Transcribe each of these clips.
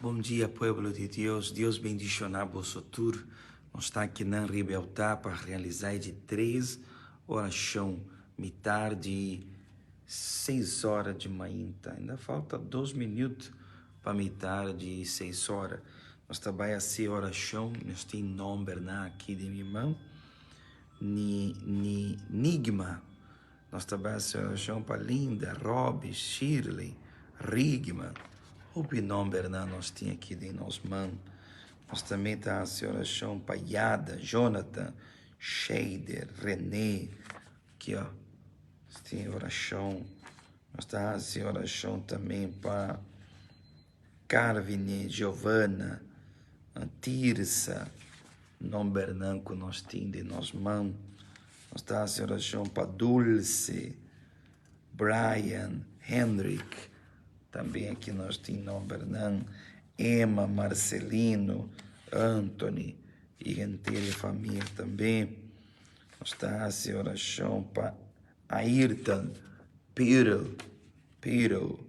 Bon dia pueblo di Dios, Dios bendiciona boso tur. Nos ta aki nan riba e altar pa realisa e di tres oracion mitar di seis ora di mainta. Ainda falta dos minuto pa mitar di seis ora. Nos ta bay haci oracion, nos tin nombernan aki den mi man, ni ni Nigma. Nos ta bai hasi orashon pa Linda, Robbie, Shirley, Rigma. Hopi nombernan nos tin aki den nos man. Nos tambe ta hasi orashon pa Yada, Jonathan, Sheider, Rene. Aki o, nos tin orashon. Nos ta hasi orashon tambe pa Carvine, Giovanna, Tirsa, nombernan ku nos tin den nos man. Nos ta hasi orashon pa Dulce, Brian, Hendrik, tambe aki nos tin nombernan, Emma, Marcelino, Anthony i henter e famia tambe. Nos ta hasi orashon pa Ayrton, Pearl, Pearl.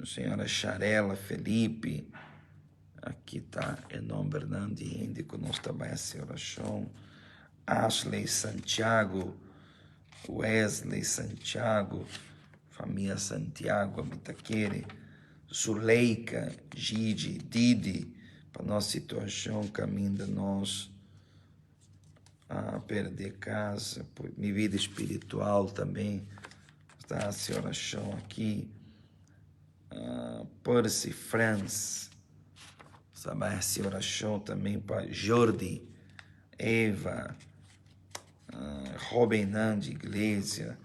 Señora Sharela Felipe, aki ta e nombernan di hende ku nos ta bai hasi orashon. Ashley Santiago, Wesley Santiago, famia Santiago mi ta kere. Zuleika, Gigi, Didi, pa nos situashon kaminda nos a perde casa, mi vida espiritual também. Ta hasi orashon aki. Percy Frans ta bai hasi orashon tambe pa Jordi, Eva, hobennan di iglesia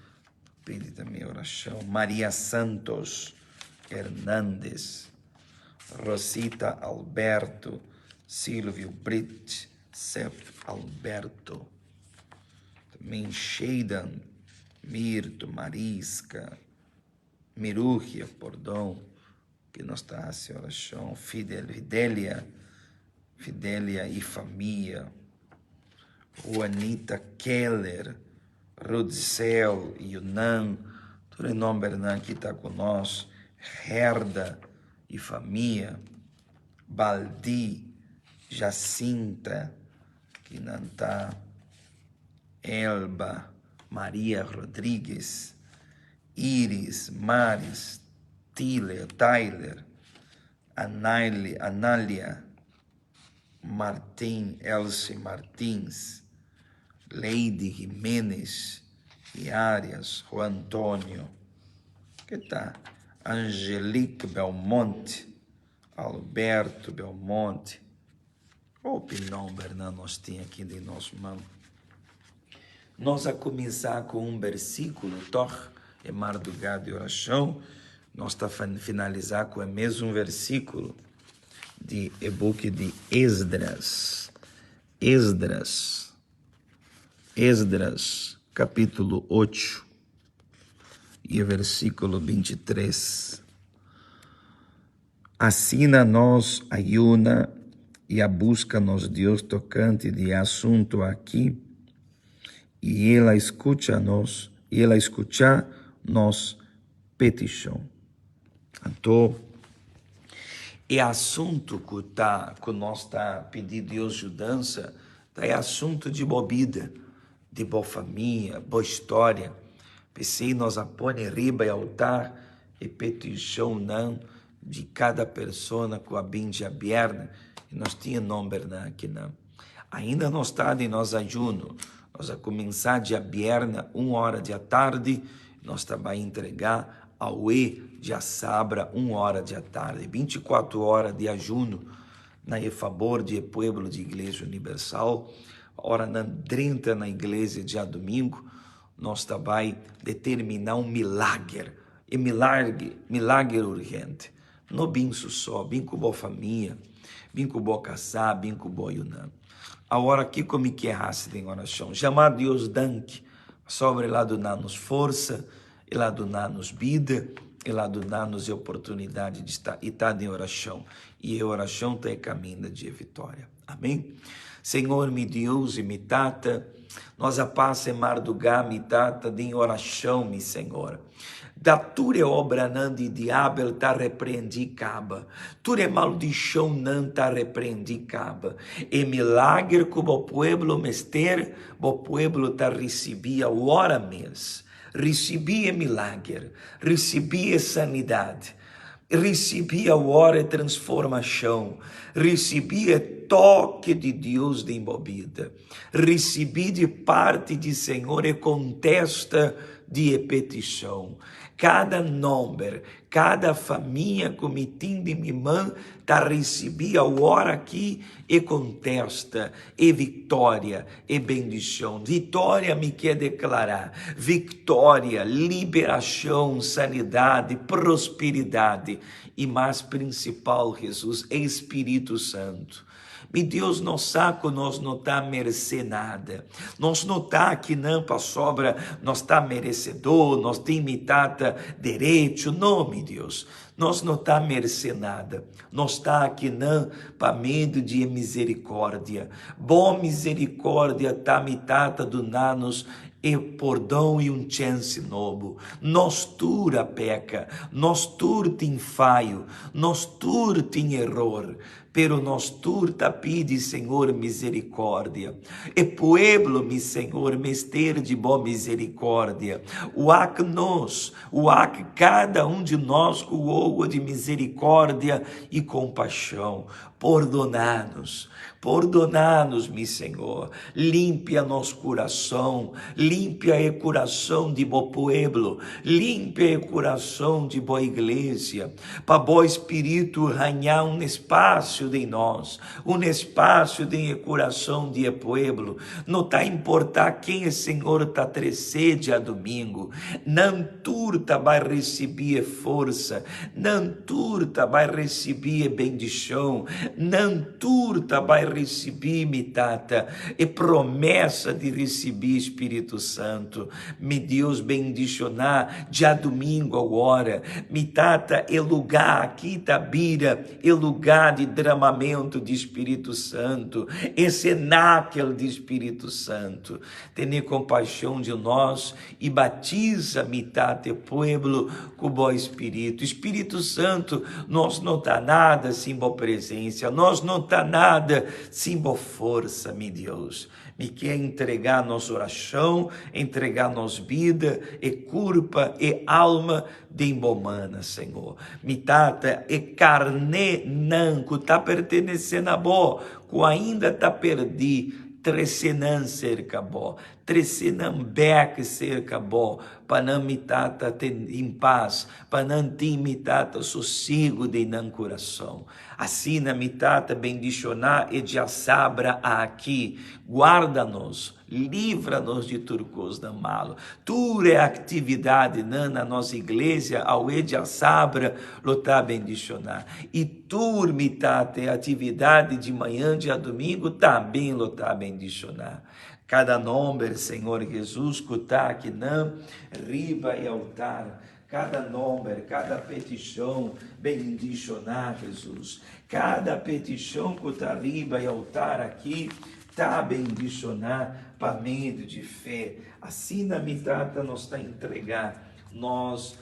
pidi tambe orashon. Maria Santos Hernandez, Rosita Alberto, Silvio Brit, Sef Alberto. Tambe Sheidan. Mirto, Mariska, Mirugia, pordon, ki nos ta hasi orashon, Fidel, Fidelia, Fidelia i famia, Juanita Keller, Rudsel, Yunan, tur e nombernan ki ta ku nos, Herda i famia, Baldi, Jacinta, ki nan ta Elba, Maria Rodrigues, Iris, Maris, Tile, Tyler, Anaile, Analia, Martin, Elsie Martins, Lady Jimenez y Arias, Juan Antonio, ke ta Angelique Belmonte, Alberto Belmonte. Hopi nombernan nos tin aki den nos man. Nos a kuminsá ku un bersíkulo, tòg e mardugá di orashon nos ta finalisá ku e mesun versíkulo di e buki di Esdras. Esdras, Esdras kapítulo ocho i e versíkulo 23. Asina nos a yuna i a buska nos Dios tokante di e asuntu aki, i el a skucha nos, i el a skucha nos petishon. Anto, e asuntu ku ta ku nos ta pidi Dios yudansa ta e asuntu di bo bida, di bo famia, bo storia. P'esei nos a pone riba e altar e petishonnan di kada persona ku a bin djabièrnè i nos tin e nombernan akinan. Ainda nos ta den nos ayuno. Nos a kuminsá djabièrnè un ora di atardi, nos ta bai entregá awe djasabra un ora di atardi. Binti kuatu ora di ayuno na e fabor di e pueblo di Iglesia Unibersal. Ora nan drenta na iglesia djadumingu, nos ta bai determiná un milager, e milagre, milager urgente. No bin su so, bin ku bo famia, bin ku bo kasá, bin ku bo yunan. Awor kiko mi ke hasi den orashon? Jama Dios danki pasobra el a duna nos forsa, el a duna nos bida, el a duna nos e oportunidat di sta i ta den orashon. I e orashon ta e kaminda di e vitoria. Amén. Señor mi Dios i mi Tata, nos a pasa e mardugá, mi Tata, den orashon, mi Señor. Da tur e obranan di diabel ta reprendí kaba. Tur e maldishonnan ta reprendí kaba. E milager ku bo pueblo mester, bo pueblo ta risibí awor mes. Risibí e milager, risibí e sanidat, risibí awor e transformashon, risibí e toke di Dios den bo bida, risibí di parti di Señor e kontesta di e petishon. Kada nòmber, kada famia ku mi tin den mi man ta risibí awor aki e kontesta, e viktoria, e bendishon. Viktoria mi ke deklará, viktoria, liberashon, sanidat, prosperidat i mas prinsipal, Hesus, e Spiritu Santu. Mi Dios, nos sa ku nos no ta meresé nada. Nos no ta akinan pasobra nos ta meresedó, nos tin mi Tata derecho. No, mi Dios, nos no ta meresé nada. Nos ta akinan pa medio di e miserikòrdia. Bo miserikòrdia ta mi Tata duna nos e pordon i un chènse nobo. Nos tur a peka, nos tur tin fayo, nos tur tin eror, Pero nos tur ta pidi Señor misericordia. E pueblo, mi Señor, mester di bo misericordia. Wak nos, wak cada un di nos cu ogo di misericordia y compasion. Pordona nos, pordona nos, mi Señor. Limpia nos curason, limpia e curason di bo pueblo, limpia e curason di bo iglesia. Pa bo Spiritu haña un espasio den nos, un espasio den e kurason di e pueblo. No ta importá ken e Señor ta tresé djadumingu, nan tur ta bai risibí e forsa, nan tur ta bai risibí e bendishon, nan tur ta bai risibí, mi Tata, e promesa di risibí Spiritu Santu. Mi Dios bendishoná djadumingu awora. Mi Tata, e lugá aki ta bira e lugá di dramamentu di Spiritu Santu, e senakel di Spiritu Santu. Tene kompashon di nos i batiza mi Tata e pueblo ku bo Spiritu. Spiritu Santu, nos no ta nada sin bo presensia, nos no ta nada sin bo forsa, mi Dios. Mi ke entregá nos orashon, entregá nos bida, e kurpa, e alma den bo mana, Señor. Mi Tata, e karnénan ku ta pertenesé na bo, ku ainda ta perdí, trese nan serka bo. Trese nan bèk serka bo, pa nan mi Tata ten pas, pa nan tin mi Tata sosiegu den nan kurason. Asina mi Tata bendishoná e djasabra aki. Guarda nos, livra nos di tur kosnan malu. Tur e aktividatnan na nos iglesia awe djasabra lo ta bendishoná. I tur mi Tata e atividat di mañan djadumingu tambe lo ta bendishoná. Kada nomber, Señor Jesus, ku ta akinan riba e altar, Kada nomber, kada petishon bendishoná Jesus. Kada petishon ku ta riba e altar aki ta bendishoná pa medio di fe. Asina, mi Tata, nos ta entregá nos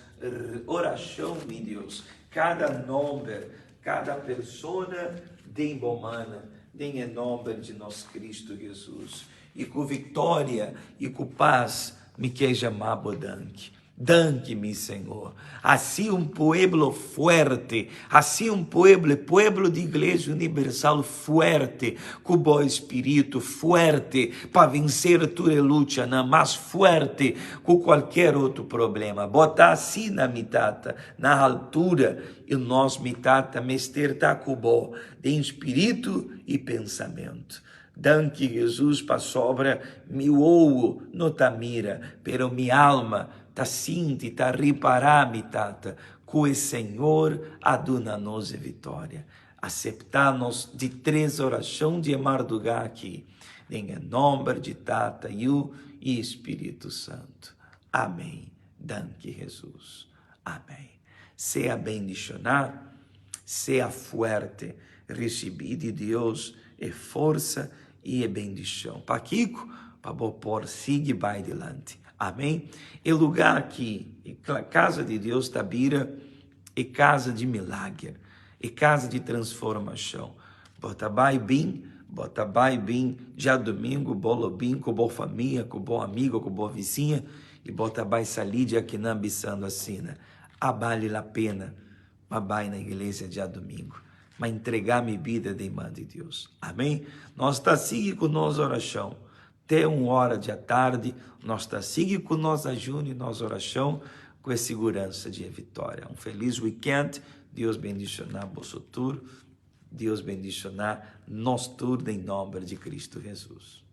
orashon, mi Dios. Kada nomber, kada persona den bo mana, den e nomber di nos Cristo Jesus. I ku viktoria i ku pas mi ke jamá bo danki. Danki, mi Señor. Asi un pueblo fuerte, asi un pueblo, e pueblo di Iglesia Universal fuerte, ku bo Spiritu fuerte pa vencer tur e luchanan, mas fuerte ku kualkier otro problema. Bo ta asina, mi Tata, na haltura, i nos, mi Tata, mester ta ku bo den spiritu i pensamentu. Danki Jesus pasobra mi wowo no ta mira, pero mi alma ta sinti, ta ripara mi Tata, cu e Señor a duna nos e victoria. Acepta nos di tres oracion di e marduga aki, den e nomber di Tata, Yu y Spiritu Santo. Amen. Danki Jesus. Amen. Sea bendiciona, sea fuerte, ricibi di Dios e forsa y e bendicion. Pakico? Pa bo por sigui bay dilanti. Amèn? E lugá aki, e casa di Dios ta bira e casa di milager, e casa di transformashon. Bo ta bai bin, bo ta bai bin djadumingu, bo lo bin ku bo famia, ku bo amigu, ku bo vizinha, i bo ta bai sali di akinan bisando asina, A bali la pena pa bai na iglesia djadumingu, pa entregá mi bida den man di Dios. Amèn? Nos ta sigui ku nos orashon. Te un ora di atardi, nos ta sigui ku nos ayuno i nos orashon ku e siguransa di e vitoria. Un felis weekend, Dios bendishoná boso tur, Dios bendishoná nos tur den nomber di Cristo Jesus.